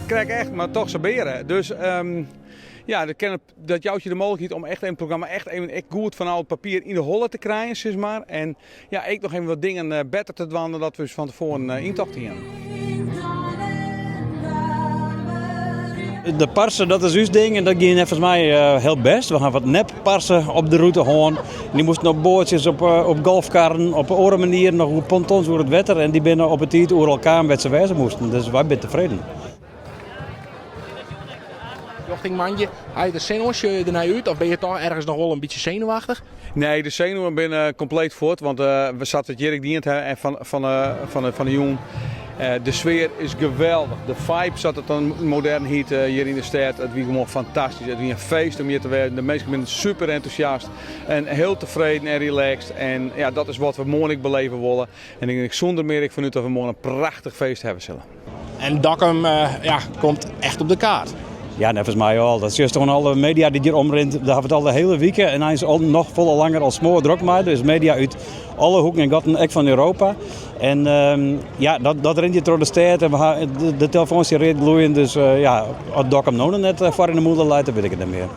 Krekt echt, mar toch sabeare. Dus ja, dat jout je de mooglikheid om echt even it programma echt even ek goed fan al it papier yn de holle te krijen, sis mar. En ja, ek noch even wat dingen better te dwaan dan dat we ús fan tefoaren yntocht hienen. De parse, dat is ús ding en dat gie neffens my hiel bêst. We ha wat nep parse op de rûte hân. Dy moasten op boatsjes, op golfkarren, op oare manieren noch oer pontons oer it wetter en dy binne op 'e tiid oeral kaam wêr't se wêze moasten. Dus wy binne tefreden. Rjochting moandei, ha je der sin oan? Sjogge je der nei út of binne je toch ergens noch wol in bytsje senuwachtich? Nee, de senuwen binne kompleet fuort, want we sa't it hjir ek dien ha en fan de jûn, de sfear is geweldich. De vibe sa't it dan modern hiet hjir yn de stêd, it wie gewoan fantastysk. It wie in feest om hjir te wêzen. De minsken binne super entûsjast en hiel tefreden en relaxed. En ja, dat is wat we moarn ek beleve wolle. En ik gean sûnder mear ek fanút dat we moarn in prachtich feest hawwe sille. En Dokkum ja, komt echt op de kaart. Ja, neffens my al. Dat sjochst oan alle media dy't hjir omrint. Dêr hawwe it al de hiele wike en eins al noch folle langer al smoardrok mei. Dus media út alle hoeken en gatten, ek fan Europa. En ja, dat rint hjir troch de stêd en we ha de telefoans read gloeien. Dus ja, as Dokkum no noch net foar yn de mûle leit, dan wit ik it net mear.